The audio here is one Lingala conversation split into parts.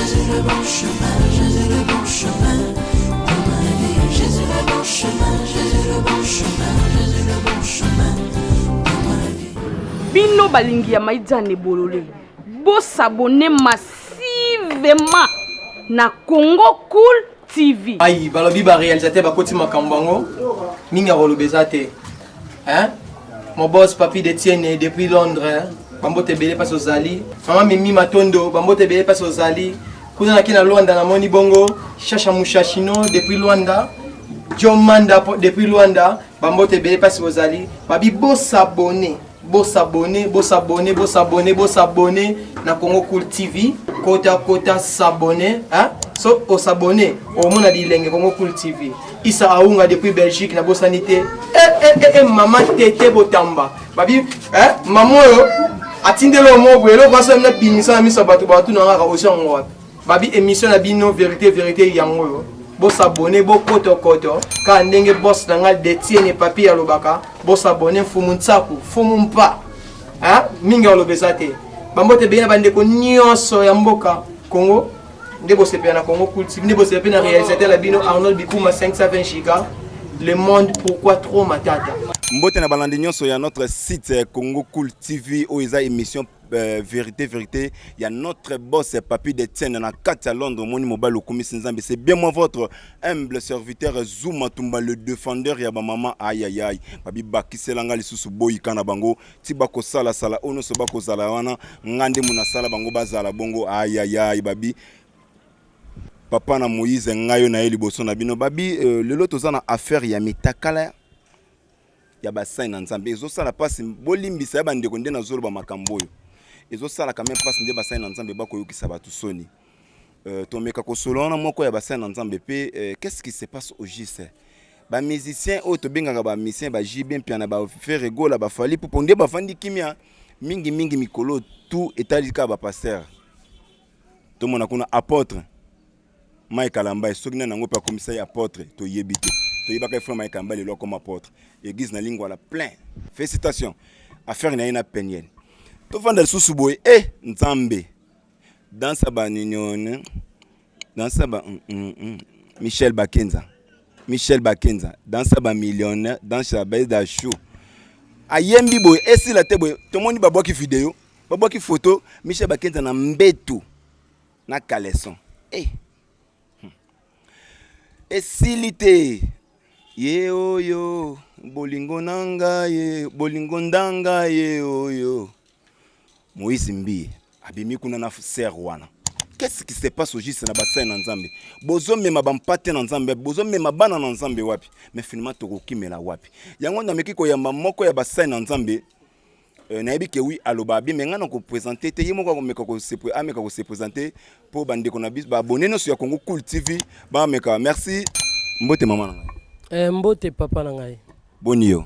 Jésus le bon chemin, Jésus le bon chemin dans ma vie. Jésus le bon chemin, Jésus le bon chemin, Jésus le bon chemin dans ma vie. Bino balingi ya Maïdzane Bolole, bo s'abonner massivement na Congo Cool TV. Ayi balobi ba réalisateur bakoti makambo yango mingi ya koloba eza te hein? Mon boss Papi Detienne depuis Londres, bambote ebele mpasi ozali. Mama Mimi Matondo, bambote ebele mpasi ozali. Kuna nake na Luanda namoni bongo Shasha Mushashino depuis Luanda, John Manda depuis Luanda, bambote ebele mpasi ozali. Babi bosabone bosabone bosabone bosabone bosabone na Congo Cool TV, kota kota s'abonner hein? So osabone omona bilenge Congo Cool TV. Issa Aunga depuis Belgique nabosani te. Eh, eh, eh, eh, mama Tete Botamba babi eh, mama oyo atindeli oyo moko boye eloko asala na bimisa na miso ya bato batuna kaka osi yango wapi. Babi émission na bino vérité vérité yango oyo bosabone bokotokoto kaka ndenge boss na ngai Detienne Papi alobaka bosabone mfumu nsaku mfumu mpa hein? Mingi aloba eza te. Bambote ebele na bandeko nyonso ya mboka Congo nde bosepela na Congo Cool TV, nde bosepela mpe na réalisateur na bino Arnold Bikuma 520 giga le monde pourquoi trop matata. Mbote na balandi nyonso ya notre site Congo Cool TV oyo eza émission vérité vérité ya notre boss Papi Detienne na kati ya Londres. Omoni mobali okumisi Nzambe, c'est bien moi votre humble serviteur Zuma Tumba le défendeur ya bamama. Ayayay, babi bakiselanga lisusu boyika na bango ti bakosalasala oyo nyonso bakozala wana, nga nde munasala bango bazala bongo. Ayayay, babi papa na Moïse ngai oyo na ye liboso na bino. Babi lelo toza na affaire ya mitakala ya basali na Nzambe. Ezosala mpasi, bolimbisa ya bandeko nde nazoloba makambo oyo ezosala quand même mpasi nde basali na Nzambe bakoyokisa bato soni. Tomeka kosolola wana moko ya basali na Nzambe mpe qu'est-ce qui se passe au juste? Bamusicien oyo tobengaka bamusicien, ba JB Mpiana, baFerre Gola, baFally Ipupa nde bafandi kimia mingimingi mikolo tu etali kaka bapasteur. Tomona kuna apôtre Mike Kalamba, soki nani yango mpe akomisa ye apôtre toyebi te. Toyebaka ye frère Mike Kalamba, lelo akoma apôtre, église na Lingwala plein. Félicitation. Affaire na ye na Peniel, tofanda lisusu boye e Nzambe dansa baninyone dansa ba Michel Bakenza, Michel Bakenza dansa bamillionnaire, dansa baida show ayembi boye esila te boye. Tomoni babwaki video, babwaki photo Michel Bakenza na mbetu na caleçon eh. Esili te ye oyo bolingo na ngai ye bolingo ndanga ye oyo Moïse Mbiye abimi kuna na ser wana. Qu'est-ce qui se passe au juste na basali na Nzambe? Bozomema bampate na Nzambe, bozomema bana na Nzambe wapi? Mais finalement tokokimela wapi? Yango nameki koyamba moko ya basali na Nzambe. Nayebi ke wi aloba abi me ngai na koprésente te, ye moko akomeka ameka kose présenter mpo bandeko na biso baabonné nyonso ya Congo Cool TV bameka. Merci, mbote mama na ngai. Mbote papa na ngai. Boni yo?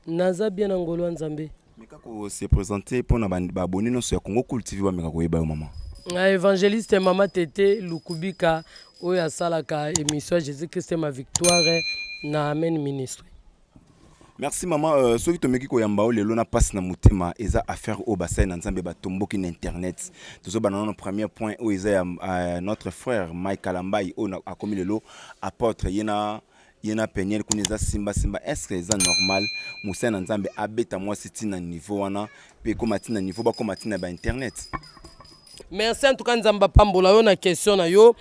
Naza bien na ngolu ya Nzambe. Meka kose présenter mpona baabonné nyonso ya Congo Cool TV bameka koyeba yo, mama. Nga évangéliste mama Tete Lukubika oyo asalaka émission ya Jésus Christ ma victoire na Amen Ministre. Merci mama. Soki tomeki koyamba oyo lelo na mpasi na motema, eza affaire oyo basali na Nzambe batomboki na internet. Tozobana nano premier point oyo eza ya notre frère Mike Kalambai oyo akomi lelo apôtre, ye na Peniel kuna eza simbasimba. Est ce que eza normal mosali na Nzambe abeta mwasi ntina niveau wana mpe ekóma ntina niveau bakóma ntina bainternet? Merci en tout cas, Nzambe apambola yo na question na yo.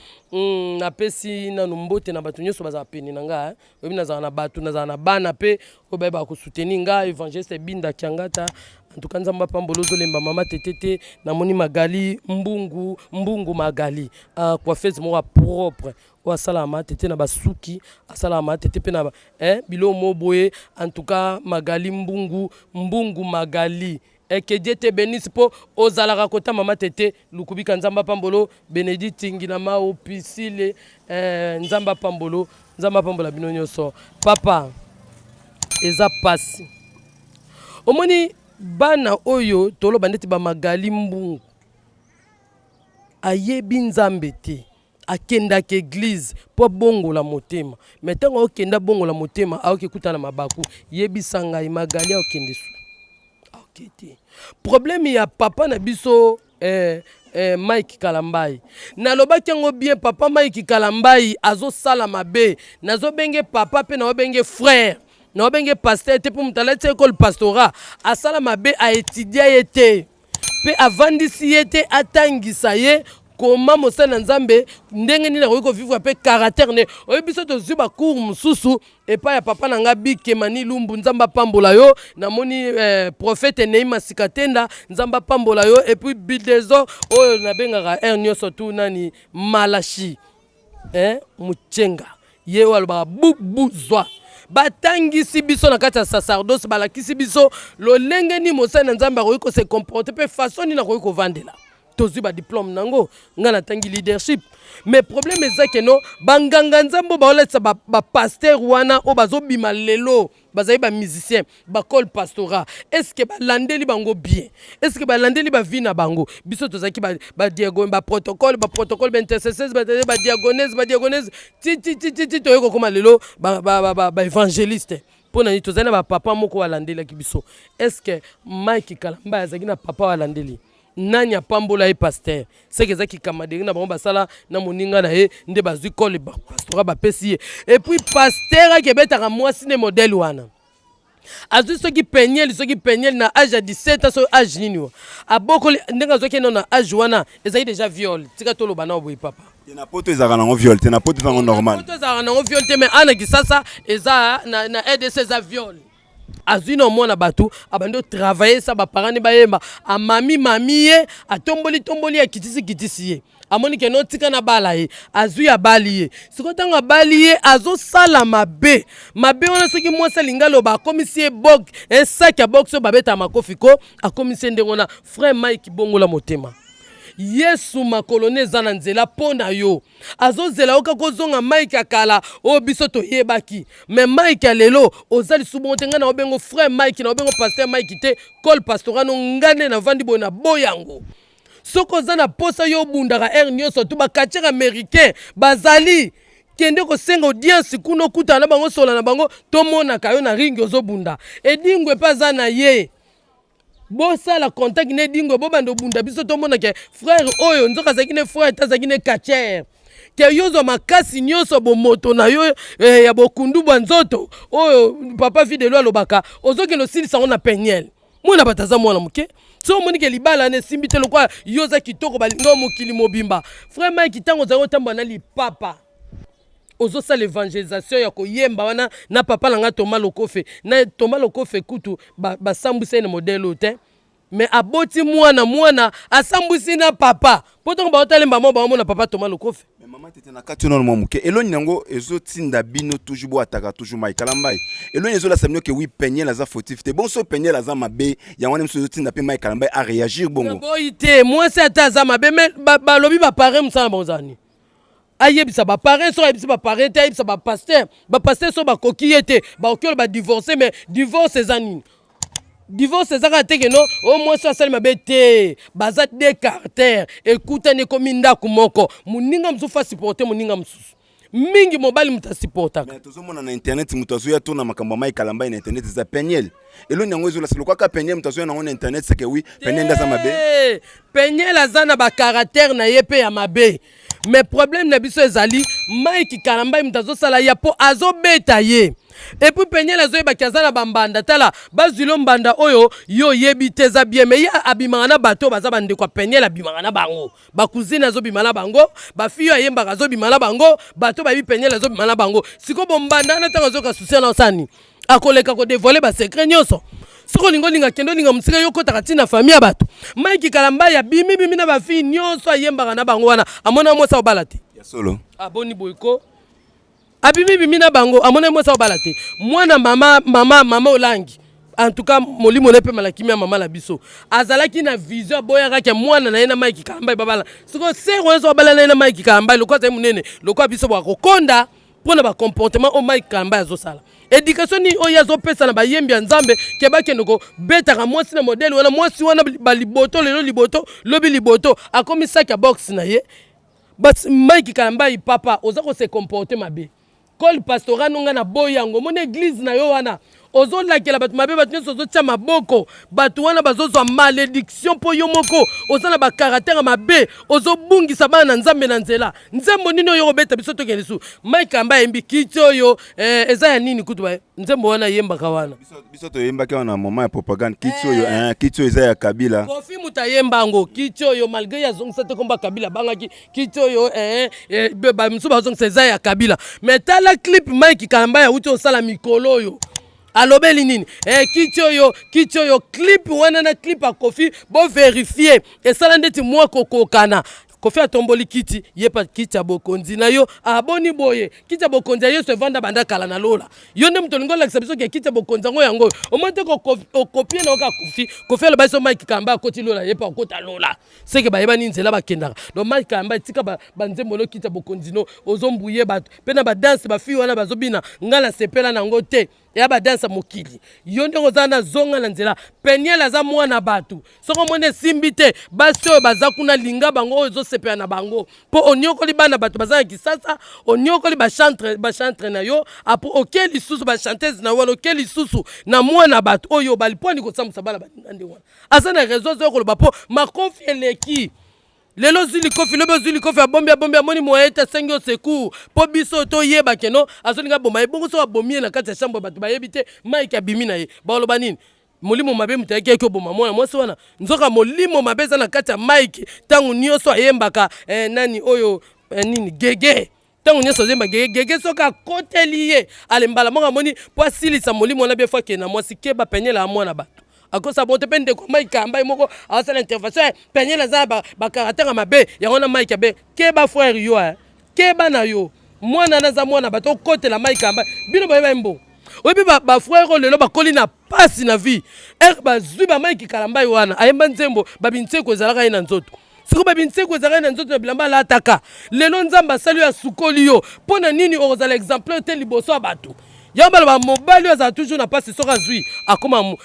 Napesi nanu mbote na bato nyonso bazala pene na ngai. Oyebi nazala na bato, nazala na bana mpe oyo bayebaka kosoutenir ngai, évangéliste Binda Kiangata, en tout cas Nzambe apambola. Ozolemba mama Tete te. Namoni Magali Mbungu, Mbungu Magali, coiffeuse moko propre oyo asalaka mama Tete na basuki, asalaka mama Tete mpe na biloko moko boye. En tout cas Magali Mbungu, Mbungu Magali, que Dieu te bénisse mpo ozalaka kota mama Tete Lukubika. Nzambe apambolo. Bénédicte Ngina Mao Pisile, Nzambe apambolo, Nzambe apambola bino nyonso. Papa, eza pasi. Omoni bana oyo toloba ndeti bamagali Mbungu ayebi Nzambe te, akendaka église mpo abongola motema, mais ntango aokende abongola motema, aoki kutana mabaku. Yebisa ngai, Magali aokende su aoke te. Problème ya papa na biso. Eh, eh, Mike Kalambayi. Nalobaki yango bien papa Mike Kalambayi azosala mabe. Nazobenge papa pe naobenge frère. Naobenge pasteur te po moto alati école pastorat asala mabe a étudia ye te. Pe avandisi ye te atangisa ye koma mosali na Nzambe ndenge nini akoki kovivre pe caractère ne. Oyebi biso tozwi ba cours mosusu Epai ya papa na nga Bike Mani Lumbu Nzambe apambola yo namoni eh, prophète Neima Sikatenda Nzambe apambola yo et puis Bildezo oyo nabengaka heure nyonso tu nani Malachi eh, Muchenga ye oyo alobaka bubu zwa batangisi biso na kati ya sacerdoce balakisi biso lolenge nini mosali na Nzambe akoki ko se comporter mpe façon nini akoki kovandela tozwi ba diplôme nango ngai natangi leadership mais problème eza ke no banganga nzambe oyo baolatisa bapaster ba wana oyo bazobima lelo bazali bamusicien bacole pastorat est ce que balandeli bango bien est ce que balandeli bavie na bango biso tozalaki baprotocole baprotocole baintercesseuse badiagonese badiagonese titititi toyei kokoma lelo baévangéliste mpo na nini tozali na bapapa moko alandelaki biso est ce que mike kalamba azalaki na papa oyo alandeli Nani apambola ye pasteur? Seke eza kikamaderi na bango basala na moninga na ye nde bazwi cole pastorat bapesi ye. Et puis pasteur akebetaka mwasi ne modèle wana. Azwi soki peniel soki peniel na age ya 17 ans soki age nini wa. Abokoli ndenge azwaki nano na age wana ezali déjà viol. Tika toloba nao boye papa. Te na poto ezalaka nango viol te na poto ezalaka normal. Poto ezalaka nango viol te mais ana Kisasa eza na, na RDC eza viol. Azwi na mwana bato abandi otravaille sa baparent ne bayemba amami mami ye atomboli tomboli akitisi kitisi ye amoni ke no tika na bala ye azwi abali ye sikoyo ntango abali ye azosala mabe mabe wana soki mwasi alingi aloba akomisi ye bok esaki ya box oyo babetaka makofi ko akomisi ye ndenge wana frère Mike bongola motema Yesu makolo ne eza na nzela mpo na yo azozela yo kaka ozonga Mike ya kala oyo biso toyebaki mais Mike ya lelo oza lisusu bongo te ngai naobengo frère Mike naobengo pasteur Mike te col pastoral no ngai nde navandi boye na boyango soki oza na posa yo obundaka heure nyonso tu bakatiere américain bazali kende kosenga audience kuna okutana na bango sola na bango tomonaka yo na ringi ozobunda edingwe mpe aza na ye bosala contact na edingwe bobanda obunda biso tomona ke frère oyo nzoka azalaki ne frère te azalaki ne catcheur ke yo ozwa makasi nyonso bomoto na yo eh, ya bokundu bwa nzoto oyo papa fidelo alobaka ozokende osilisa yango na peniel mwana bato aza mwana moke so omoni ke libala wana esimbi te lokola yo oza kitoko balinga yo mokili mobimba frère mike ntango ozali kotambola na lipapa ozosala evangelisation ya koyemba wana na papa na nga Thomas Lokofe na Thomas Lokofe kutu basambwisa ye na modèle oyo te mais aboti mwana mwana asambwisi na papa mpo ntango baotalemba mwa baomona papa Thomas Lokofe. Mais mama tete na kati nano mwa moke eloni yango ezotinda bino toujours boataka toujours Mike Kalambay eloni ezolasa bino ke oui Peniel aza fautif te bonso Peniel aza mabe yango wana mosusu ezotinda mpe Mike Kalambay a réagir bongo. Boyi te mwasi ata aza mabe mais balobi ba parrain mosala bango ozala nini ayebisa ba parrain soki ayebisi ba parrain te ayebisa ba pasteur ba pasteur soki bakoki ye te bakoki oyo ba divorce mais divorce eza nini divorce eza kaka te ke no oyo mwasi asali mabe te baza de carter ekutani ekomi ndako moko moninga mosusu asupporte moninga mosusu mingi mobali moto asupportaka mais tozomona na internet moto azoya to na makambo ya Mike Kalambay na internet eza Peniel eloni yango ezolasa lokwaka Peniel moto azoya nango na internet seke oui Peniel nde aza mabe Peniel aza na bacaractère na ye mpe ya mabe mais problème na biso ezali Mike Kalambay moto azosala ya mpo azobeta ye epuis Peniel azoyebaki aza na bambanda tala bazwilo mbanda oyo yo oyebi te eza bien mais ye abimaka na bato oyo baza bandeko ya Peniel abimaka na bango bacousine azobima na bango bafille oyo ayembaka azobima na bango bato bayebi Peniel azobima na bango sikoyo bombanda wana ntango azoyoka susi wana osani akoleka kodevoile basecret nyonso soki olingi olinga kende olinga mosika yo okotaka ntina famille ya bato Mike Kalambay abimi bimi na bafille nyonso ayembaka na bango wana amona mwasi akobala te ya solo aboni boyko abimi bimi na bango amona mwasi akobala te mwana mama mama mama olangi en tout cas molimo na epema na kimia mama na biso azalaki na vision aboyaka ke mwana na ye na Mike Kalambay babala sikoyo sere wana so abala na ye na Mike Kalambay lokola azali monene lokola biso bakokonda mpo na bacomportement oyo Mike Kalambay azosala éducation nini oyo ye azopesa na bayembi ya nzambe ke bakende kobetaka mwasi na modele wana mwasi wana baliboto lelo liboto lobi liboto akomi saki ya boxe na ye Mike Kalambay papa oza kose comporte mabe cole pastoral no ngai na boyi yango omoni eglise na yo wana Ozolakela bato mabe, bato nyonso ozotia maboko, bato wana bazozwa malédiction mpo yo moko oza na bacaractère mabe, ozobungisa bana na Nzambe na nzela. Nzembo nini oyo okobeta biso tokende lisusu? Mike Kamba ayembi kiti oyo, eza ya nini kutu nzembo wana ayembaka wana? Biso toyembaki wana na moment ya propagande, kiti oyo, kiti oyo eza ya Kabila. Kofi moto ayemba yango, kiti oyo, malgré ye azongisa te komba Kabila, abangaki kiti oyo, bamisusu bazongisa eza ya Kabila. Mais tala clip Mike Kalamba yauti osala mikolo oyo, alobeli nini? Kiti oyo, kiti oyo. Clip wana na clip ya Kofi, bovérifier, esala ndeti mwa kokokana. Kofi atomboli kiti, ye pa kiti ya bokonzi na yo aboni boye, kiti ya bokonzi ya Yesu evanda banda kala na lola. Yo nde moto olingi olakisa biso ke kiti ya bokonzi yango yango oyo, omoni te ocopier na oka Kofi. Kofi aloba so Mike Kamba akoti lola, ye mpe akota lola, seke bayebani nzela bakendaka. Donc Mike Kamba, etika banzembo no kiti ya bokonzi no, ozombuye bato mpe na badanse. Bafille wana bazobina, ngai nasepela nango te, ya badanse ya mokili. Yo ndenge oza na, zonga na nzela. Peniel aza mwana bato. Soki omoni esimbi te, basi oyo baza kuna, linga bango oyo ezosepela na bango, mpo oniokoli bana bato baza na Kisasa, oniokoli bachantre na yo, apo oke lisusu bachanteuse na yo wana, oke lisusu na mwana bato oyo obali. Mponi kosambwisa bana baninga ndenge wana? Aza na raison, azoya koloba mpo makofi eleki. Lelo ozwi likofi, lobi ozwi likofi, abombi, abombi, amoni moye ete asengi yo secours mpo biso toyeba keno azolinga aboma ye. Bongo soki abomi ye na kati ya chambre, bato bayebi te, Mike abimi na ye, baloba nini? Molimo mabe moto ayaki, ayaki oboma mwana mwasi wana. Nzoka molimo mabe eza na kati ya Mike. Ntango nyonso ayembaka, nani oyo, nini, gege, ntango nyonso azoyemba gege gege, soki akoteli ye ale mbala moko amoni mpo asilisa molimo wana bien, fo akende na mwasi. Keba, Peniel ya mwana bato akosa bongo te. Mpe ndeko Mike Kamba ye moko azosala intervention, Peniel aza na bacaractère mabe, yango na Mike abe. Keba frère, yo, keba na yo, mwana naza mwana bato. Okotela Mike Kamba, bino boyeba ye mbongo. Oyebi bafrère oyo lelo bakoli na pasi na vie ere bazwi baMike Kalambai wana ayemba nzembo babintseko ezalaka ye na nzoto. Sikoyo babintseko ezalaka ye na nzoto na bilamba alataka. Lelo Nzambe asali oyo, asukoli yo, mpo na nini okozala exemplaire te liboso ya bato? Yango baloba mobali oyo azala toujours na mpasi, soki azwi akoma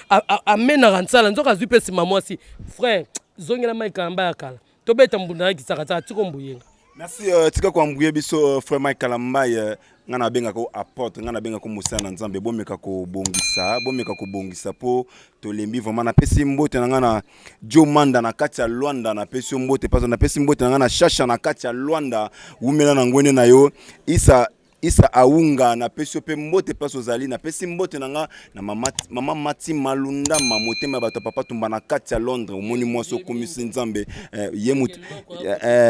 amenaka nsala, nzoka azwi mpe nsima mwasi. Frère, zongela Mike Kalamba ya kala, tobeta mbunda na kisakasaka, tiko mbuyenga. Merci, tika koambouye biso, frère Mike Kalambai. Ngai nabengaka apôtre, ngai nabengaka mosala na Nzambe. Bomeka kobongisa, bomeka kobongisa mpo tolembi vraiment. Napesi mbote na ngai na Jo Manda na kati ya Lwanda, napesi yo mbote mpaso. Napesi mbote na ngai na Shasha na kati ya Lwanda, wumela na ngwende na yo. Isa Isa Aunga, napesi yo mpe mbote mpasi ozali. Napesi mbote na nga na mama, mama Mati Malundama, motema ya bato ya papa Tumba na kati ya Londres. Omoni mwasi okomisi Nzambe, ye mutu,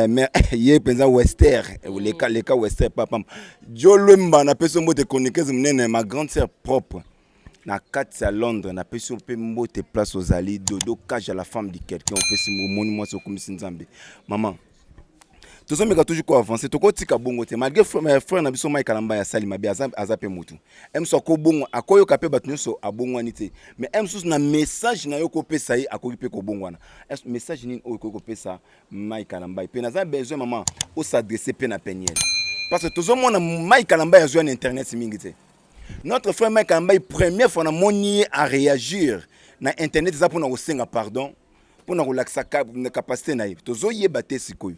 mais ye mpenza wester leka leka wester papa Jo Lwemba, napesi yo mbote. Chroniqueuse monene, ma grande sœur propre na kati ya Londres, napesi yo mpe mbote place ozali. Dodo Kaja, la femme de quelqu'un, opesi, omoni mwasi okomisi Nzambe. Mama, tozomeka toujours koavancer, tokotika bongo te malgré frère na biso Mike Kalamba asali mabe, aza mpe motu mosusu akobongwa, akoyoka mpe bato nyonso abongwani te. Mais mosusu na message na yo kopesa ye, akoki mpe kobongwana. Message nini oyo okoki kopesa Mike Kalamba? Mpe naza besoin, mama, os'adresser mpe na Peniel, parce que tozomona Mike Kalamba azwa na internet mingi te. Notre frère Mike Kalamba, première fois namoni ye aréagir na internet eza mpona kosenga pardon, mpona kolakisa capacité na ye. Tozoyeba te sikoyo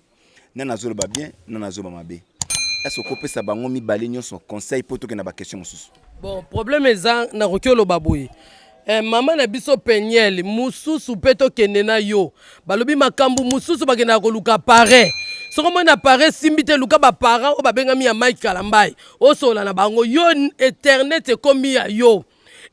nani azoloba bien, nani azoloba mabe. Est-ce okopesa bango mibale nyonso conseil mpo tokende na baquestion mosusu? Bon, problème eza, nakoki oloba boye, mama na biso Peniel mosusu mpe tokende na yo. Balobi makambo mosusu bakendaka koluka parrain. Soki omoni na parrain simbi te, luka baparent oyo babengami ya Mike Kalambai, osola na bango. Yo, internet ekomi ya yo,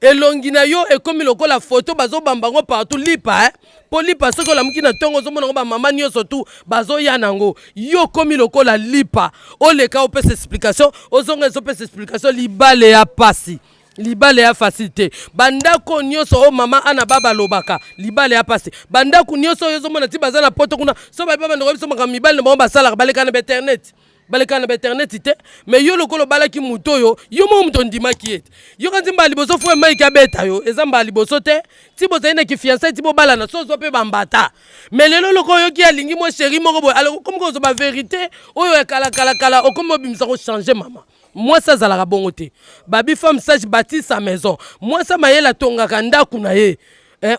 elongi na yo ekomi lokola foto, bazobamba yango partout, lipa, eh? Mpo lipa, soki olamuki na ntongo, ozomona yango, bamama nyonso tu bazoya nango. Yo okomi lokola lipa, oleka opesa explication, ozonga ezopesa explication. Libala ya pasi, libala ya facile te. Bandako nyonso oyo mama ana ba balobaka libala ya pasi, bandako nyonso oyo ozomona ti baza na poto kuna, so bayebi bandeko biso makambo mibali na bango basalaka, baleka na bainternet, baleka na bainternet te. Mais yo lokola obalaki moto oyo, yo moko moto ondimaki ye te. Yoka nti mbala liboso fo Mike abeta yo, eza mbala liboso te. Ti bozali na kifiançailles, ti bobalana, so ozwa mpe bambata. Mais lelo loko oyoki alingi mwa chéri moko boye, alors okomi kozwa bavérité oyo ya kalakalakala, okomi obimisa kochanger. Mama, mwasi azalaka bongo te. Babi femme sage bâtit sa maison. Mwasi amayele atongaka ndako na ye.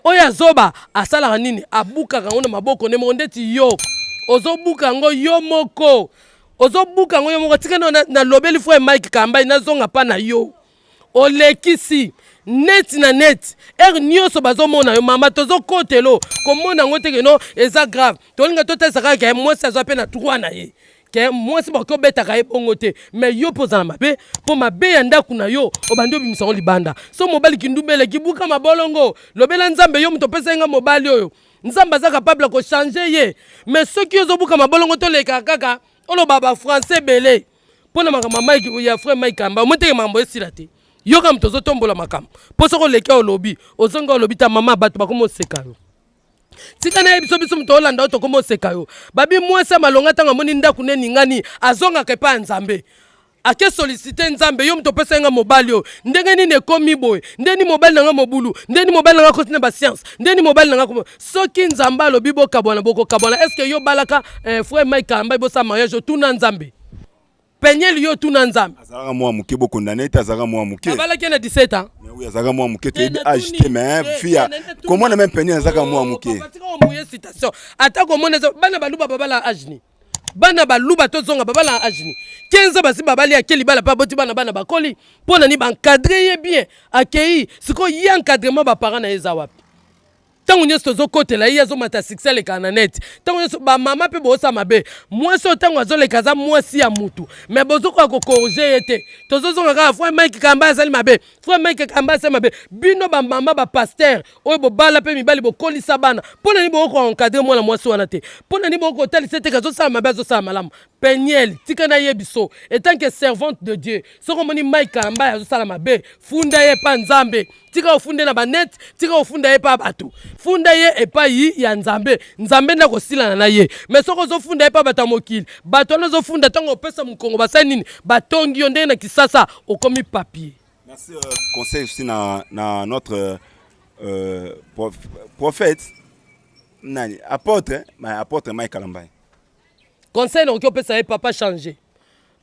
Oyo azoba asalaka nini? Abukaka yango na maboko nde moko. Ndeti yo ozobuka yango yo moko, ozobuka yango yo moko. Tika nalobeli frère Mike Kambai, nazonga mpa na yo. Olekisi neti na neti heure nyonso bazomona yo mama tozokotelo komona yango te keno eza grave tolinga totalisa kaka ke mwasi azwa mpe na droit na ye ke mwasi bakoki obetaka ye bongo te mais yo mpe ozala mabe mpo mabe ya ndako na yo obandi obimisa yango libanda so mobali kindumba eleki buka mabolongo lobela nzambe yo moto opesa ye nga mobali oyo nzambe aza capable ya kochange ye mais soki yo ozobuka mabolongo tolekaka kaka oloba ba français ebele mpo na makambo ya mike ya frère mike kamba omoni teke makambo esila te yoka moto ozotombola makambo mpo soki oleki olobi ozongi olobi ta mama bato bakomi oseka yo tika naye biso biso moto olanda yo tokomi oseka yo babi mwasi ya malonga ntango amoni ndako ne eningani azongaka epai ya nzambe ake solicite nzambe yo moto opesa nga mobali oyo ndenge nini ekomi boye ndenge nini mobali na nga mobulu ndenge nini mobali na nga akoti na bascience ndenge nini mobali na nga soki nzambe alobi bokabwana bokokabwana est ce que yo obalaka eh, frère mike kalamba bosala mariage otuna nzambe peniel yo otuna nzambe azalaka mwa moke bokondane ete azalaka mwa moke abalaki na 17 ans mais oui azalaka mwa moke toyebi age te mais fille komona meme peniel azalaka mwa moke tika omuye citation ata komona eza bana baluba babala age ni bana baluba tozonga babala age ni 15 basi babali ake libala mpe aboti bana bana bakoli mpo na nini baencadre ye bien akei sikoyo ye encadrement baparent na ye eza wapi ntango nyonso tozokotela ye azomata succès alekaka na net ntango nyonso bamama mpe bosala mabe mwasi oyo ntango azoleka aza mwasi ya mutu me bozokoka kokorige ye te tozozonga kaka frère mike kamba azali mabe frère mike kamba azali mabe bino bamama bapaster oyo bobala mpe mibali bokolisa bana mpo na nini bokoka encadre mwana mwasi wana te mpo na nini bokoka kotalisa te azosala mabe azosala malamu peniel tika na ye biso etant que servante de dieu soki omoni mike kalamba azosala mabe funda ye epa nzambe tika ofunda na banet tika ofunda ye epa bato funda ye epai ya nzambe nzambe nde akosilana na ye me soki ozofunda ye epa bato ya mokili bato wana ozofunda ntango opesa mokongo basali nini batongi yo ndenge na kisasa okomi papier Merci, conseil aussi na notre prophète nani apôtre apôtre Mike Kalambay. Conseil nakoki opesa ye papa changer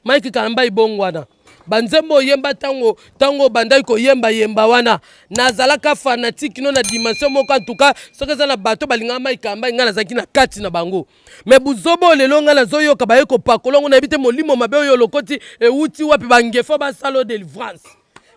Mike Kalambay bongwana banzembo oyemba ntango ntango obandaki koyemba yemba wana nazalaka fanatique no na dimension moko en tout cas soki eza na bato balingaka Mike Kalambay ngai nazalaki na kati na bango me buzoba oyo lelo ngai nazoyoka baye kopakola yango nayebi te molimo mabe oyo olokoti ewuti wapi bangefa basala o delivrance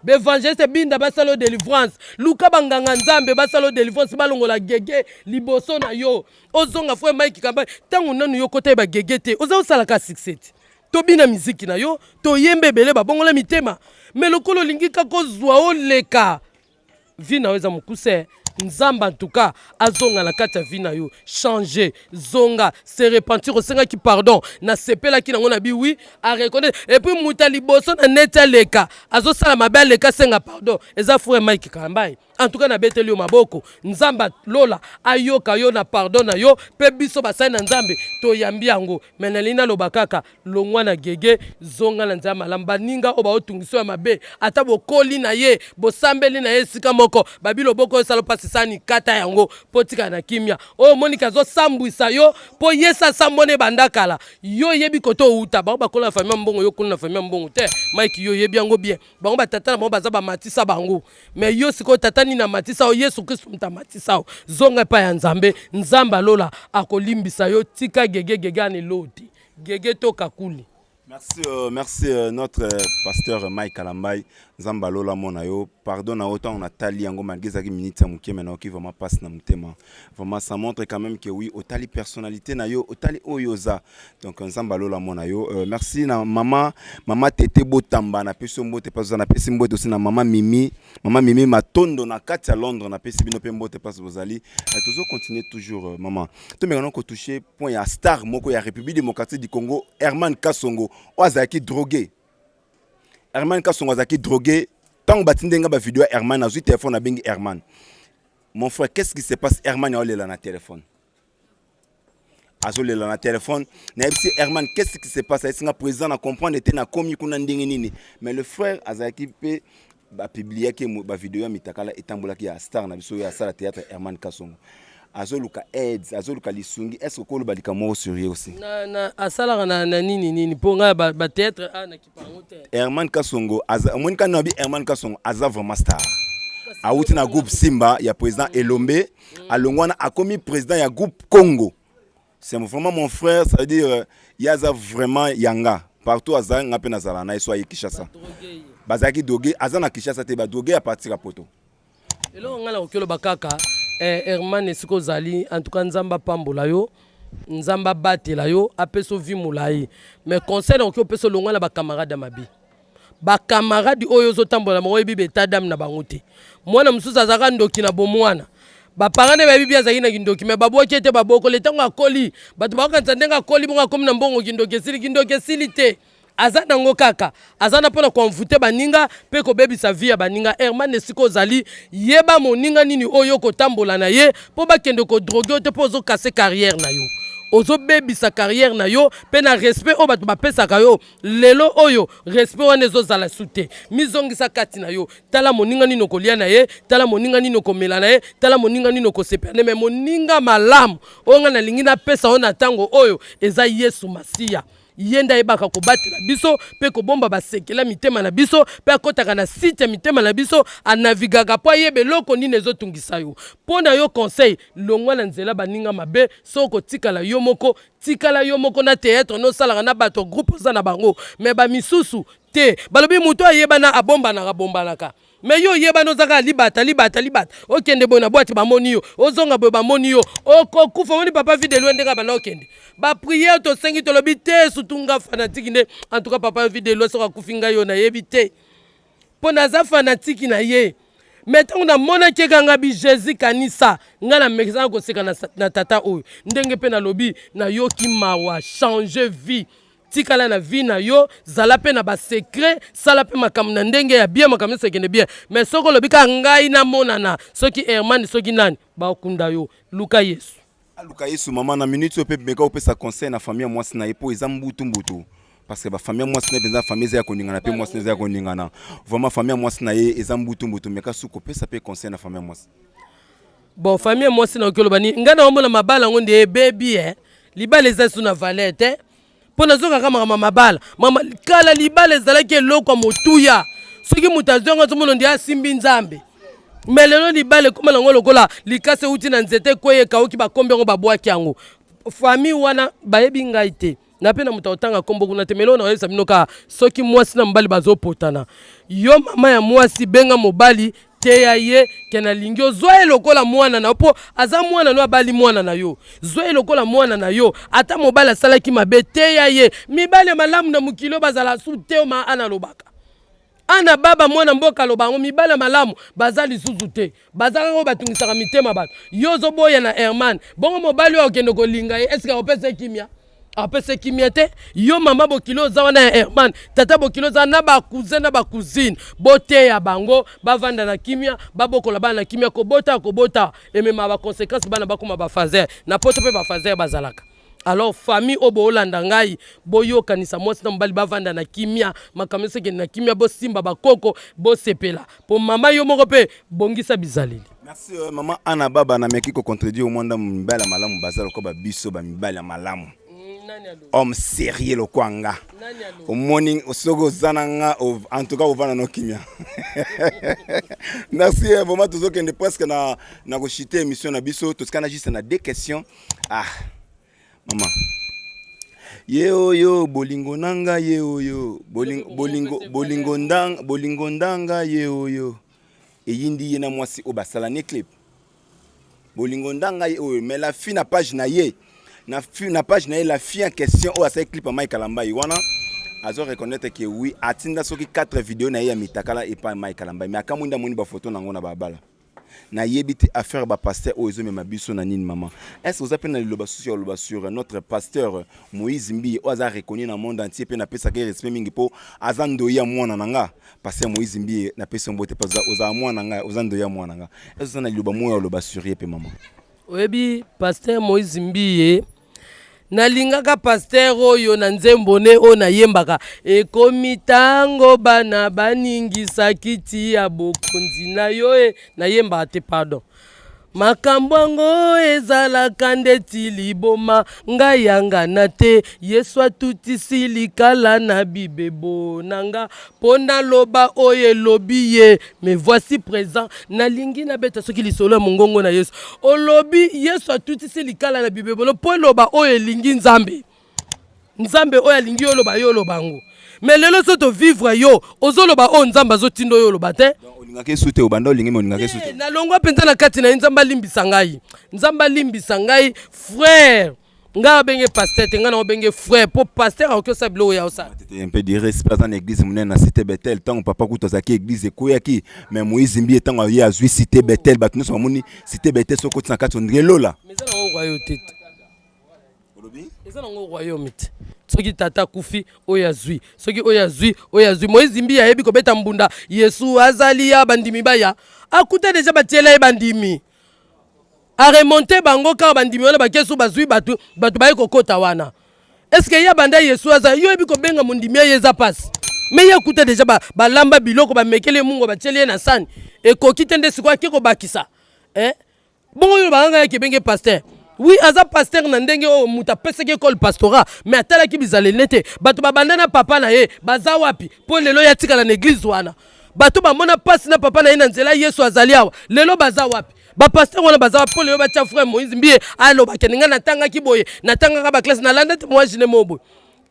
baevangeliste binda basala o delivrance luka banganga nzambe basala o delivrance balongola gege liboso na yo ozonga fo mike kamba ntango nanu yo kota ye bagege te oza osalaka succès te tobina miziki na yo toyemba ebele babongola mitema me lokola olingi kaka ozwa oleka vie na yo eza mokuse nzambe en tout cas azonga na kati ya vie na yo changer zonga se repentir osengaki pardon nasepelaki nango na bi oui a reconnaître et puis moto ya liboso na neti aleka azosala mabe aleka asenga pardon eza frère Mike Kalambay en tout cas nabeteli yo maboko nzambe lola ayoka yo na pardon na yo mpe biso basali na nzambe toyambi yango me nalingi naloba kaka longwa na gege zonga na nzela malamu baninga oyo baotungisa ya mabe ata bokoli na ye bosambeli na ye esika moko babi loboko oyo esala mpasi sani kata yango mpo tikala na kimia oyo omoniki azosambwisa yo mpo ye sa asambwana ebanda kala yo oyebi kote owuta bango bakola na famille ya mbongo yo okoli na famille ya mbongo te mike yo oyebi yango bien bango batata na bango baza bamatisa bango me yo sikoyo tata nini amatisa yo yesu kristu moto amatisa yo zonga epai ya nzambe nzambe alola akolimbisa yo tika gege gege ana eloo te gege to kakuli Merci, merci notre pasteur Mike Kalambay Nzambe alola mona yo pardon na autant on a tali yango malgré ezalaki minute ya moke mais nayoki vraiment passe na motema vraiment ça montre quand même que oui otali personnalité na yo otali oyo oza donc Nzambe alola mona yo merci na mama mama Tete Botamba napesi yo mbote place oza napesi mbote aussi na mama Mimi mama Mimi Matondo na kati ya Londres napesi bino mpe mbote place bozali tozo continuer toujours mama tomeka kotoucher point ya star moko ya République démocratique du Congo Herman Kasongo oyo azalaki drogué Herman Kasongo azalaki drogué ntango batindi nga bavideo ya Herman azwi téléphone abengi Herman mon frère qu'est-ce qui se passe Herman aolela na téléphone azolela na téléphone nayebisi Herman qu'est-ce qui se passe ayebisi nga président na comprendre ete nakomi kuna ndenge nini mais le frère azalaki mpe bapubliaki bavideo ya mitakala etambolaki ya star na biso oyo asala théâtre Herman Kasongo azoluka aides azoluka lisungi est ce que okoloba likambo moko sur ye aussi na, na, asalaka na, na nini nini mpo ngai bathéâtre ba a nakipa yango te Herman Kasongo omoni kani nabi Herman Kasongo aza vraiment star awuti na groupe Simba ya président Elombe alongwa wana akomi président ya groupe Congo c'est vraiment mon frère ça veut dire ye aza vraiment yanga partout aza nga mpe nazala na ye so aye Kinshasa. Bazalaki drogue, aza na Kinshasa te, ba drogue à partir ya poto. Eloko ngai nakoki oloba kaka eh, Herman esika ozali en tout cas Nzambe apambola yo Nzambe abatela yo apesa yo vie molai mais conseil nakoki opesa olongwa na bacamarade ya mabe bacamarade oyo ozotambola na bango oyebi baetat dame na bango te mwana mosusu azalaka ndoki na bomwana baparent nde bayebi bi azalaki na kindoki me babwaki ete babokoli ntango akoli bato bakokanisa ndenge akoli bongo akomi na mbongo kindoki esili kindoki esili te aza nango kaka aza na mpona koenvoute baninga mpe kobebisa vie ya baninga herman esika ozali yeba moninga nini oyo okotambola na ye mpo bakende kodroge yo te mpo ozokase carrière na yo ozobebisa carrière na yo mpe na respect oyo bato bapesaka yo lelo oyo respect wana ezozala su te mizongisa kati na yo tala moninga nini okolia na ye tala moninga nini okomela na ye tala moninga nini okosepela na ye me moninga malamu oyo ngai nalingi napesa yo na ntango oyo eza yesu masiya Ye nde ayebaka kobatela biso mpe kobomba basekele ya mitema na biso, mpe akotaka na site ya mitema na biso, anavigaka mpo ayeba eloko nini ezotungisa yo. Mpo na yo conseil, longwa na nzela baninga mabe, soki okotikala yo moko, tikala yo moko na theatre no osalaka na bato ya groupe oza na bango, mais ba misusu te. Balobi moto ayebana abombanaka bombanaka. Mais yo oyebani oza kaka libata libata libata okende boye na boite bamoni yo ozonga boye bamoni yo okokufa omoni papa vie de loin ndenge abanda okende ba prière tosengi tolobi te surtout nga fanatique nde en tout cas papa vie de loin soki akufi ngai yo nayebi te mpo naza fanatique na ye me ntango namonaki eka nga bi jésus kanisa ngai namekisaka koseka na, na tata oyo ndenge mpe nalobi nayoki mawa change vie Tikala na vie na yo, zala pe na ba secret, sala pe makambo na ndenge ya bien, makambo nyonso ekende bien. Mais soki olobi kaka ngai namonana, soki Herman soki nani, bakunda yo. Luka Yesu. Aluka Yesu maman na minute oyo pe meka opesa conseil na famille ya mwasi na ye po eza mbutu mbutu parce que ba famille ya mwasi na ye penza famille eza ya koningana pe mwasi na eza ya koningana vraiment famille ya mwasi na ye eza mbutu mbutu meka su kopesa pe conseil na famille ya mwasi. Bon famille ya mwasi na oki oloba nini ngai naomona mabala yango nde ebebi eh libala eza su na valeur te mpo nazokaka makambo ya mabala mama kala libala ezalaki eloko ya motuya soki moto azwi yango azomona nde asimbi nzambe me lelo libala ekoma nango lokola likasa euti na nzete ekwei ekauki bakombi yango babwaki yango famille wana bayebi ngai te na mpe na moto akotanga nkombo kuna te meloo nakoyebisa bino kaka soki mwasi na mobali bazopotana yo mama ya mwasi benga mobali teya ye ke nalingi yo zwa ye lokola mwana na yo mpo aza mwana no abali mwana na yo zwa ye lokola mwana na yo ata mobali asalaki mabe teya ye mibali ya malamu na mokili oyo bazala su te ma ana alobaka ana baba mwana mboka aloba yango mibali ya malamu baza lisusu te baza kaka oyo batungisaka mitema bato yo ozoboya na herman bongo mobali oyo akende kolinga ye eske akopesa ye kimia apesa kimia te yo mama bokilo oza wana ya herman tata bokilo oza na bacousin na bacousine boteya bango bavanda na kimia babokola bana na kimia kobota kobota emema baconséquence bana bakoma bafaser na poto mpe bafaser bazalaka alors famille oyo boolanda ngai boyokanisa mwasi na mobali bavanda na kimia makambo nyonso ekende na kimia bosimba bakoko bosepela mpo mama yo moko mpe bongisa bizaleli Merci euh, maman Anna Baba na meki ko contredire au moins mibali ya malamu baza lokola ba biso ba mibali ya malamu. Mm, Homme sérieux lokola nga. Omoni soki oza na nga en tout cas ovanda no kimia. Merci euh, vraiment tozokende presque na na ko chuter émission na biso totikana juste na deux questions. Ah maman ye oyo bolingo na nga ye oyo bolingo bolingo bolingo ndanga bolingo ndanga ye oyo Eyindi ye na mwasi oyo basala ne clip. Bolingo ndanga ye oyo mais la fille na page na ye na, na page na ye la fille en question oyo asali clip ya Mike Kalambayi wana azo reconnaître que oui atinda soki 4 vidéos na ye ya mitakala epai Mike Kalambayi mais akamwi nde amoni ba photo nango na babala nayebi te affaire ba pasteur oyo ezomema biso na nini mama est ce oza mpe na liloba susu ya koloba sur notre pasteur Moïse Mbiye oyo aza reconnu na monde entier mpe napesaka ye respect mingi mpo aza ndoyi ya mwana na nga Pasteur Moïse Mbiye na pesi mbote parce que oza mwana nga oza ndoya mwana nga est-ce na liloba moyo oloba sur ye pe maman oyebi Pasteur Moïse Mbiye nalingaka pasteur oyo na nzembo ne oyo nayembaka ekomi ntango bana baningisa kiti ya bokonzi na yo e nayembaka te pardon Makambo yango ezalaka ndeti liboma, ngai yangana te. Yesu atutisi likala na bibebo na nga mpo naloba oyo elobi ye. Me voici present, nalingi nabeta soki lisolo ya mongongo na Yesu. Olobi Yesu atutisi likala na bibebo no mpo eloba oyo elingi Nzambe. Nzambe oyo alingi yo oloba, yo oloba yango. Mais lelo so tovivre yo ozoloba oyo Nzambe azotinda oyo oloba te. Olingaka esu te, obanda olingi me olingaka esu te. Eh, nalongwa mpenza na kati na ye. Nzambe alimbisa ngai, Nzambe alimbisa ngai. Frère, ngai abenge pasteur te, ngai na obenge frère, mpo pasteur akoki osala biloko ya osala. Un peu de respect, aza na église monene na Cité Bethel. Ntango papa kutu azalaki, église ekweyaki, mais Moïse Mbiye, ntango ye azwi Cité Bethel, bato nyonso bamoni Cité Bethel. Soki okoti na kati, ondire lola. Mais eza nango royauté te. Olobi? Eza nango royaume te. Soki tata akufi, oyo azwi, soki oyo azwi, oyo azwi. Moïse Mbiye ayebi kobeta mbunda. Yesu azali ya bandimi baya, akuta deja batiela ye bandimi, aremonte bango kaka bandimi wana bakesu bazwi bato, bato baye kokota wana. Est-ce ye abanda Yesu aza yo oyebi kobenga mondimi ye eza mpasi. Me ye akuta deja balamba biloko, bamekeli ye mungo, batieli ye na sani, ekoki te. Nde sikoyo ake kobakisa, eh? Bongo oyo olobaka ngai yaki ebenge pasteur, oui, aza pasteur na ndenge oyo moto apesaki école pastorat, mais atalaki bizaleli ne te. Bato babanda na papa na ye baza wapi mpo lelo ye atikala na église wana? Bato bamona mpasi na papa na ye na nzela Yesu azali awa, lelo baza wapi? Bapasteur wana baza wapi mpo lelo batya frère Moïse Mbiye alobaki ngai natangaki boye, natangaka baclasse, nalanda te mwa jine mo boye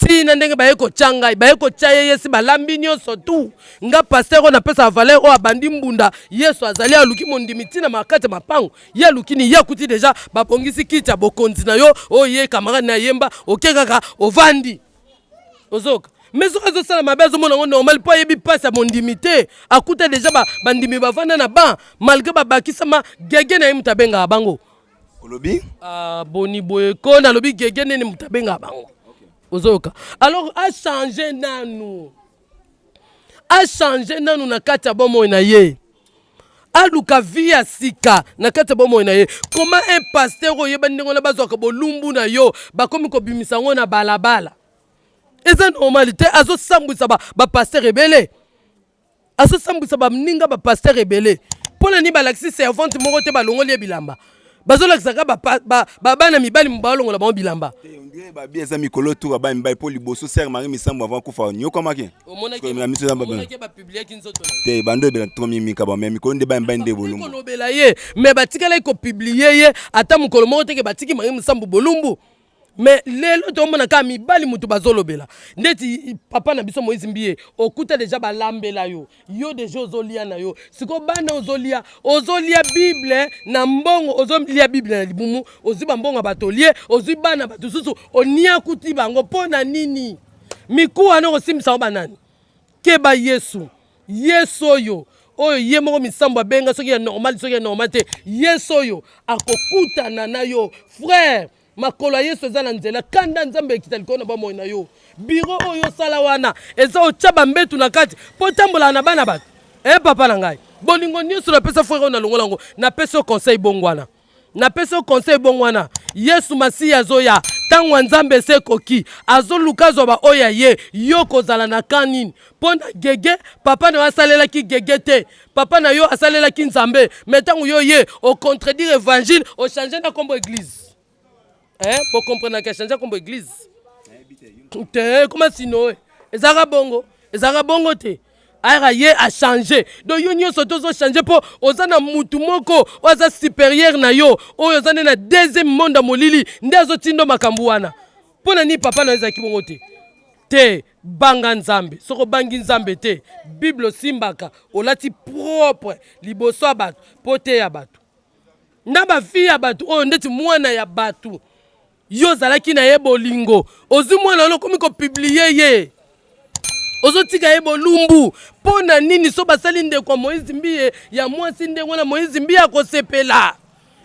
ntina ndenge baye kotya ngai, baye kotya ye yesi balambi nyonso tu. Nga pasteur oyo napesaka valeur, oyo abandi mbunda Yesu azali, aluki mondimi ntina makati ya mapango, ye aluki ni ye akuti deja babongisi kiti ya bokonzi na yo oyo ye camarade na yemba, oke kaka ovandi, ozoka. Mais soki azosala mabe, azomona yango normal mpo ayebi mpasi ya mondimi te. Akuta deja bandimi bavanda na ban, malgré babakisama gege na ye, moto abengaka bango. Olobi? Ah, boni boye ko, nalobi gege nini moto abengaka bango, ozoyoka? Alors achange nanu, achange nanu na kati ya bomoi na ye, aluka vie ya sika na kati ya bomoi na ye. Comment un pasteur oyeba ndenge wana bazwaka bolumbu na yo, bakomi kobimisa yango na balabala? Eza normal te. Azosambwisa bapasteur ebele, azosambwisa baninga bapasteur ebele. Mpo na nini balakisi servante moko te balongoli ye bilamba? Bazolakisaka bana mibali, balongola bango bilamba. Babi eza mikolo tu baba mibali, mpo liboso sœur Marie Misambo avant kufa nyokamaki na miso eza bapubliaki nzoto te. Bando ebela to mimika ba, mais mikolo nde baya mibali nde bolumbu. Kolobela ye, mais batikalaki kopublier ye ata mokolo moko teke batiki Marie Misambo bolumbu. Mais lelo tomona kaka mibali moto bazolobela. Ndeti papa na biso Moïse Mbiye, okuta deja balambela yo, yo deja ozolia na yo. Sikoyo bana ozolia, ozolia Bible na mbongo, ozolia Bible na libumu, ozwi bambongo ya bato olie, ozwi bana bato susu oniakuti bango. Mpo na nini mikuwa wana okosimbisa ngo banani? Keba. Yesu, Yesu oyo, oyo ye moko Misambo abenga, soki ya normal, soki ya normal te, Yesu oyo akokutana na yo. Frère, makolo ya Yesu eza na nzela. Kanda Nzambe ekita likolo na bomoi na yo. Biro oyo osala wana eza otya bambetu na kati mpo otambolaka na bana bato. E papa na ngai, bolingo nyonso napesa frère oyo, nalongola yango. Napesi yo conseil bongo wana, napesi yo conseil bongo wana. Yesu Masiya azoya, ntango ya Nzambe ese ekoki, azoluka azwa baoyo ya ye. Yo kozala na kan nini mpo na gege? Papa na yo asalelaki gege te, papa na yo asalelaki Nzambe. Mais ntango yo ye ocontredire évangile, ochange na nkombo église, eh? Bocomprenaka echange nkombo église te? Koma sino ezalaka bongo, ezalaka bongo te. Ayaka ye achange, donc yo nyonso tozochange mpo oza na mutu moko oyo aza supérieur na yo, oyo oza nde na deuxième monde ya molili, nde azotinda makambo wana. Mpo na nini papa na yo ezalaki bongo te? Te, banga Nzambe. Soki obangi Nzambe te, Bible osimbaka, olati propre liboso ya bato mpo te ya bato na bafille ya bato oyo ndeti mwana ya bato yo ozalaki na ye bolingo, ozwi mwana wana, okomi kopublier ye, ozotika ye bolumbu. Mpo na nini? So basali ndeko ya Moïse Mbiye ya mwasi ndenge wana, Moïse Mbiye akosepela,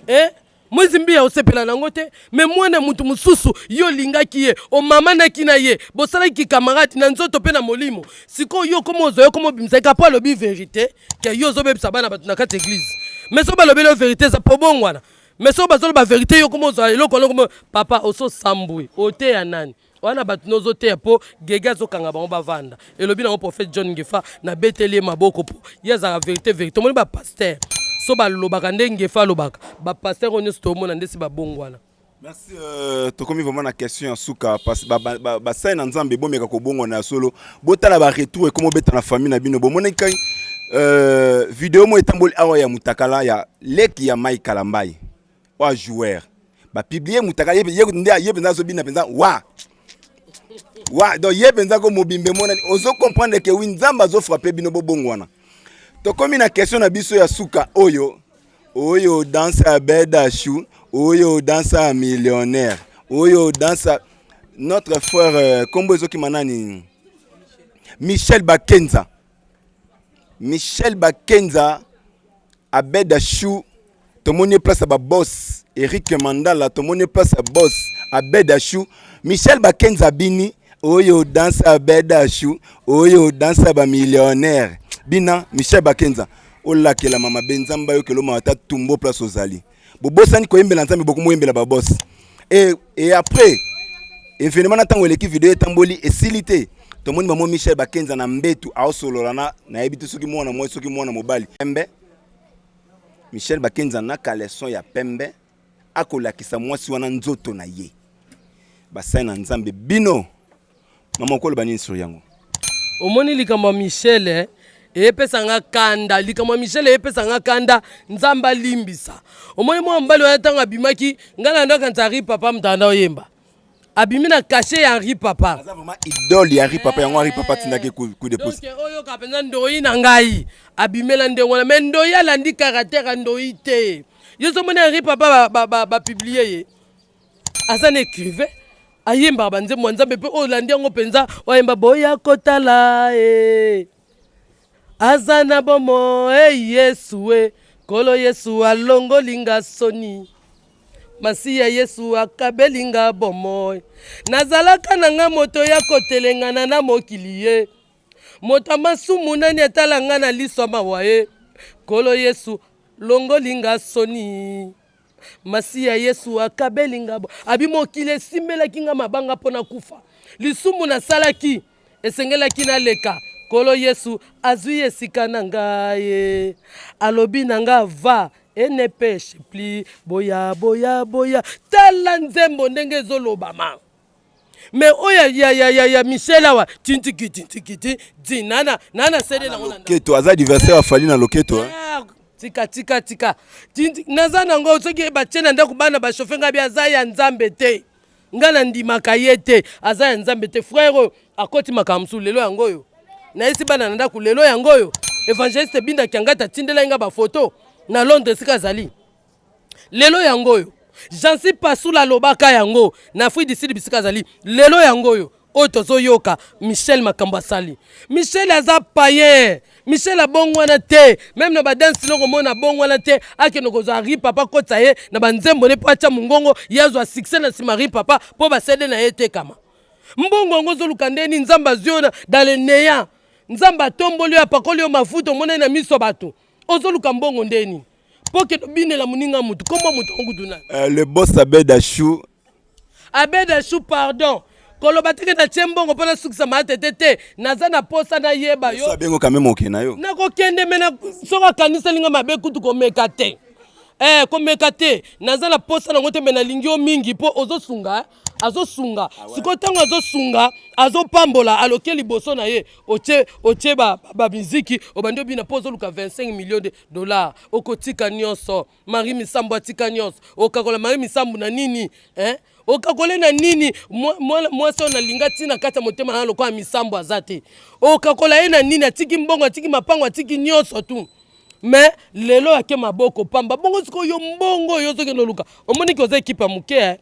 eh? Moïse Mbiye osepela nango te. Mais mwana mutu mosusu yo olingaki ye, omamanaki na ye, bosalaki camarade na nzoto mpe na molimo. Sikoyo yo komo ozwa, yo komo obimisaki mpo alobi vérité ke yo ozobebisa bana bato na kati ya église. Mais so balobeli yo vérité eza po bongwana. Mais soki bazoloba vérité, yo komo ozwa eloko wana, komo papa ososambwe, oteya nani wana? Bato nozoteya mpo gege azokanga bango bavanda. Elobi nango prophète John Ngefa, nabeteli ye maboko mpo ye azalaka vérité vérité. Omoni bapasteur so balobaka nde Ngefa alobaka, bapasteur oyo nyonso toomona nde si babongwana. Merci. Tokomi vraiment na question ya suka. Basali na Nzambe, bomeka kobongwana ya solo. Botala baretour ekoma obeta na famille na bino. Bomonaki kai video mo etamboli awa ya mutakala ya leki ya Mai Kalambai oyo joueur, bapublier mutakala ye nde ye mpenza azobina mpenza wa. Wa donc ye mpenza ko mobimba emonani, ozo comprendre que oui, Nzambe azofrappe bino, bobongwana. Tokomi na question na biso ya suka oyo oyo danse ya Bedashu, oyo danse ya millionnaire, oyo danse notre frère kombo ezokima nani, Michel Bakenza. Michel Bakenza, Abed Ashu, tomoni place ya baboss Eric Mandala, tomoni place ya boss Abed Ashu. Michel Bakenza bini oyo danse Abed Ashu, oyo danse ya bamillionnaire bina. Michel Bakenza, olakelama mabe, Nzambe ayokela omaka ata tumbo place ozali. Bobosani koyembela Nzambe, bokomoyembela baboss. Et après événement na ntango eleki, video etamboli, esili te, tomoni bamo Michel Bakenza na mbetu aosolola na nayebi te soki mwana mwasi, soki mwana mobali pembe. Michel Bakenza na caleçon ya pembe akolakisa mwasi wana nzoto na ye. Basali na Nzambe, bino mama, okoloba nini sur yango? Omoni, likambo ya Michel eyepesanga kanda. Likambo ya Michel eyepesanga kanda, Nzambe alimbisa. Omoni mwa mobali wana, ntango abimaki, ngai na ndokanisa Henri Papa moto anda oyemba, abimi na cachet ya Henri Papa. Aza vraiment idole ya Henri Papa, yango Henri Papa atindaki coup de pouce. Donc oyoka mpenza ndoi na ngai abimela ndenge wana, mais ndoi alandi caractère ya ndoi te. Yo ozomoni Henri Papa bapublier ye, aza na écrivain, ayembaka banzembo ya Nzambe mpe oyo olandi yango mpenza, oyemba boya kotala e aza na bomo e Yesu e Nkolo Yesu alongolinga soni, Masiya Yesu akabelinga bomoi. Nazalaka na nga moto ya kotelengana na mokili ye, moto ya masumu, nani atala nga na liso ya mawa ye? Nkolo Yesu longolinga soni, Masiya Yesu akabelinga bo abi. Mokili esimbelaki nga mabanga mpo na kufa, lisumu nasalaki esengelaki naleka. Nkolo Yesu azwi esika na ngai, alobi na nga: "Va et ne pêche plus." Boya, boya, boya, tala nzembo ndenge ezolobama. Mais oyo ya Michel awa, tintiki tintikiti di nana nana sede nango na Loketo, aza adversaire ya Fally na loketo, hein? Ah, tika, tika, tika. Naza nango, soki batie na ndako, bana bachauffe ngai bi aza ya Nzambe te. Ngai nandimaka ye te, aza ya Nzambe te. Frère oyo akoti makambo mosusu. Lelo yango oyo nayesi bana na ndako, lelo yango oyo évangéliste Bindaki Angati atindelaki ngai bafoto na Londres esika azali. Lelo yango oyo Jansi Pasula alobaka yango na Afrique du Sud bisika azali. Lelo yango oyo oyo tozoyoka Michel, makambo asali. Michel aza payen, Michel abongwana te. Même na badanse noko omona abongwana te. Akende kozwa Henri Papa, kotisa ye na banzembo ne mpo atya mongongo ye, azwa succès na nsima Henri Papa mpo basede na ye etekama. Mbongo yango ozoluka ndeni? Nzambe azwi yo dans le néant, Nzambe atomboli yo, apakoli yo mafuta, omonani na miso ya bato. Ozoluka mbongo ndeni mpo kende obinela moninga motu? Kombo moto yango kutu nani? Le boss Abed Achou. Abed Achou, pardon, koloba teke natie mbongo mpo nasukisa maa tete te. Naza na posa nayeba yo. So abengo quand même, okende na yo. Nakokende, mais soki akaniseli nga mabe kutu, komeka te, komeka te. Naza na posa nango te, mais nalingi yo mingi mpo ozosunga, azosunga. Sikoyo ntango azosunga, azopambola, aloke liboso na ye, otie otie bamiziki, obandi obina mpo ozoluka 25 millions de dollars. Okotika nyonso. Marie Misambo atika nyonso. Okakola Marie Misambo na nini, eh? Okakole na nini? Mwasi oyo nalinga ntina kati ya motema na lokola Misambo aza te. Okakola ye na nini? Atiki mbongo, atiki mapango, atiki nyonso tu, mais lelo ake maboko pamba. Bongo sikoyo yo, mbongo oyo ozokende oluka, omoniki oza ekipe ya moke, eh?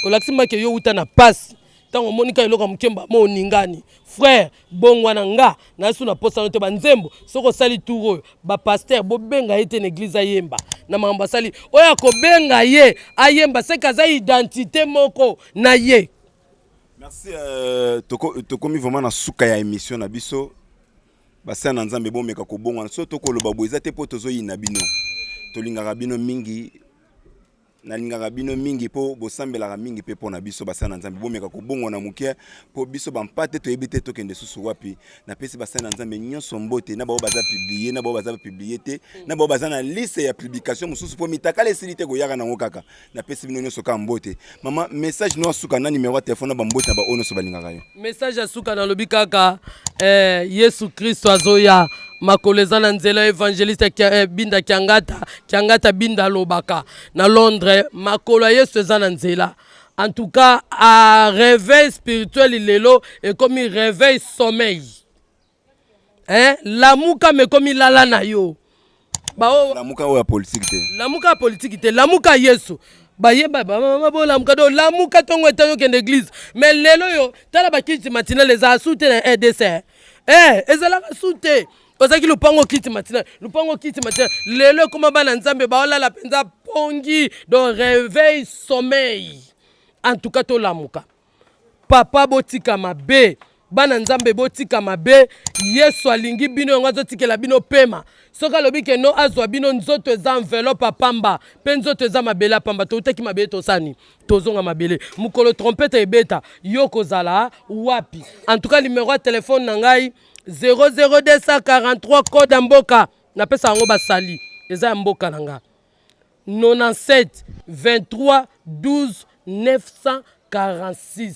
Olakisi make yo uta na pasi. Ntango omoni ka eloko ya moke, mbama oningani. Frère, bongwana. Nga nayesu na posano te. Banzembo, soki osali tour oyo, bapasteur bobenga ye te na église ayemba na makambo asali. Oyo akobenga ye ayemba, seke aza identité moko na ye. Merci. Tokomi vraiment na suka ya émission na biso. Basala na Nzambe, bomeka kobongwana. So tokoloba boye eza te mpo tozoyina bino, tolingaka bino mingi. Nalingaka bino mingi mpo bosambelaka mingi mpe mpo na biso. Basala na Nzambe, bomeka kobongwana moke mpo biso bampate toyebi te tokende susu wapi. Napesi basali na Nzambe nyonso mbote, na bao baza publié, na bao baza publié te, na bao baza na liste ya publication mosusu, mpo mitakala esili te koyaka nango kaka. Napesi bino nyonso kaka mbote. Mama, message no asuka na numero ya telefone na bambote na baoyo nyonso balingaka yo. Message ya suka, nalobi kaka Yesu Kristo azoya, makolo eza na nzela. Évangéliste Binda Kiangata, Kiangata Binda alobaka na Londres, makolo ya Yesu eza na nzela. En tout cas, a réveil spirituel lelo ekomi réveil sommeil. Hein? Lamuka mais ekomi lala na yo. Bao lamuka oyo ya politique te. Lamuka ya politique te, lamuka Yesu. Bayeba bamama bolamuka do lamuka ntongo etani okende église. Mais lelo yo tala bakiti matinale ezala su te na RDC. Eh, ezalaka su te. Ozalaki lupango kiti matinale, lupango kiti matinale. Lelo ekoma bana Nzambe baolala mpenza pongi, donc réveil sommeil. En tout cas tolamuka. Papa botika mabe, bana Nzambe botika mabe. Yesu alingi bino, yango azotikela bino pema. Soki alobi ke no azwa bino, nzoto eza enveloppe apamba mpe nzoto eza mabele apamba. Toutaki mabele, tosani tozonga mabele. Mokolo trompete ebeta, yo kozala wapi? En tout cas numéro ya telefone na ngai 00243 code ya mboka, napesa yango basali eza ya mboka na nga 97 23 12 946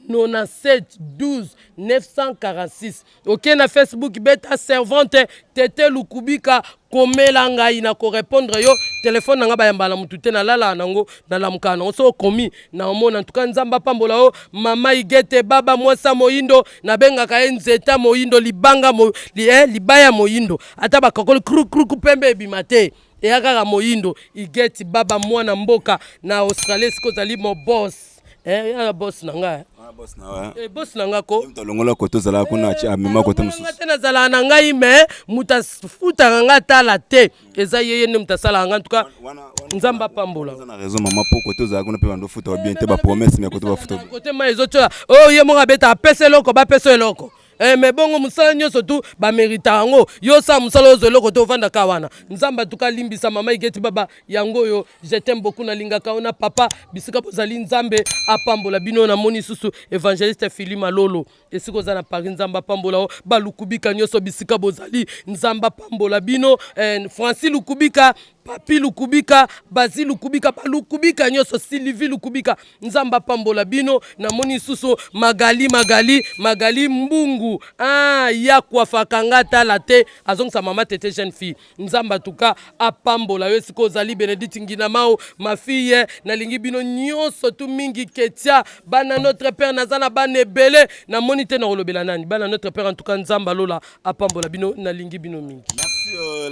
97 12 946. Oke na Facebook, beta servante Tete Lukubika, komela ngai na korépondre yo. Telefone na ngai bayambala mutu te, nalalaka nango, nalamukaka nango. So okomi na omona. Ntuka Nzambe apambola yo. Mama Igete baba mwasa moyindo, nabengaka ye nzeta moyindo, libanga mo, li, eh, libaya moyindo, ata bakakoli krukruku pembe ebima te, eya kaka moyindo. Igeti baba mwana mboka na Australie, esika ozali mo boss. Eh, ya boss na ngai. Ah, boss na wa. Eh, boss na nga ko. Mutu alongola kote ozalaka kuna, amema kote mosusu. Te, nazalaka na ngai, mais moto afutaka nga tala te, eza ye, ye nde moto asalaka nga. En tout cas Nzambe apambola. Oza na raison mama, po kote ozalaka kuna mpe bando futa bien te, bapromesse, mais kote bafuta bien. Kote mai ezotiola oyo ye moko abeta, apesa eloko, bapesa eloko. Eh, mais bongo mosala nyonso tu bamerita yango. Yo osala mosala, ozwa eloko te, ovandaka wana. Nzambe atuka limbisa mama Igeti baba yango oyo. Je t'aime beaucoup, nalingaka yo na papa bisika bozali. Nzambe apambola bino. Namoni susu évangéliste Fili Malolo, esika oza na Paris, Nzambe apambola yo. Balukubika nyonso bisika bozali, Nzambe apambola bino. Eh, Francis Lukubika, Papi Lukubika, Bazi Lukubika, balukubika nyonso, Sylvie Lukubika, Nzambe apambola bino. Namoni susu Magali, Magali, Magali Mbungu, ah, ya kwafaka nga tala te, azongisa mama Tete jeune fille. Nzambe atuka apambola yo esika ozali. Benedicte Nginamao, ma fille, nalingi bino nyonso tu mingi. Ketia, bana notre père, naza na bana ebele, namoni te na kolobela nani. Bana notre père, en tout cas Nzambe alola apambola bino, nalingi bino mingi. Merci.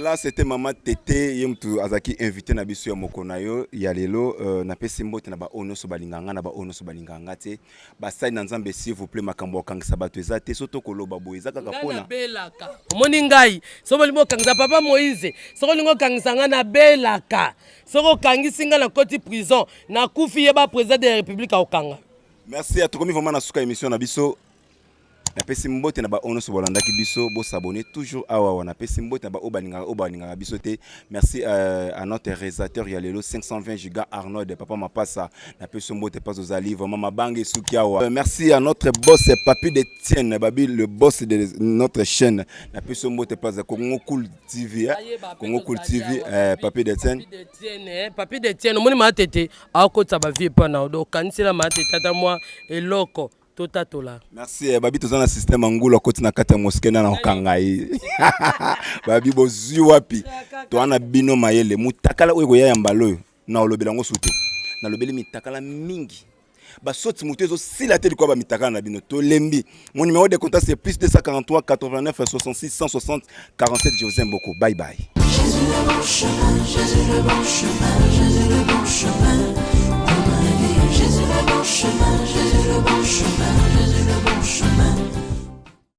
Là c'était mama Tete, ye mutu azalaki invité na biso ya moko na yo ya lelo. Napesi mbote na baoyo nyonso balingaka nga, na baoyo nyonso balingaka nga te, basali na Nzambe. S'il vous plaît, makambo ya kokangisa bato eza te. So tokoloba boye eza kaka Ngai mpona nabelaka, omoni ngai. Soki olingi okangisa papa Moïse, soki olingi okangisa ngai, nabelaka. Soki okangisi ngai, nakoti prison, nakufi, yeba président de la République akokanga. Merci. Tokomi vraiment na suka émission na biso. Napesi mbote na baoyo nyonso bolandaki biso, bosabone toujours awa awa. Napesi mbote na baoyo balingaka, oyo balingaka biso te. Merci à notre réalisateur ya lelo, 520 giga Arnold papa Mapasa, napesi mbote mpasi ozali vraiment mabanga esuki awa. Merci à notre boss Papi de Tienne Babi, le boss de notre chaîne, napesi mbote mpasi Congo Cool TV, eh? Congo Cool TV, Papi de Tienne. Papi de Tienne, omoni maa Tete akotisa bavie epa na yo, okanisela maa Tete ata mwa eloko totatola. Merci. Babi toza na système ya ngulu akoti na kati ya mosquée na okanga ye. Babi bozwi wapi? Toza na bino mayele mutakala oyo ekoya ya mbala oyo na olobela yango su te. Nalobeli mitakala mingi, basoti moto ezosila te likolo ya bamitakala na bino, tolembi. Mon numéro de contact, c'est plus 243 89 66 160 47. Je vous aime beaucoup, bye bye. Jésus le bon chemin, Jésus le bon chemin, Jésus le bon chemin dans ma vie. Jésus le bon chemin, Jésus le bon chemin, Jésus le bon chemin.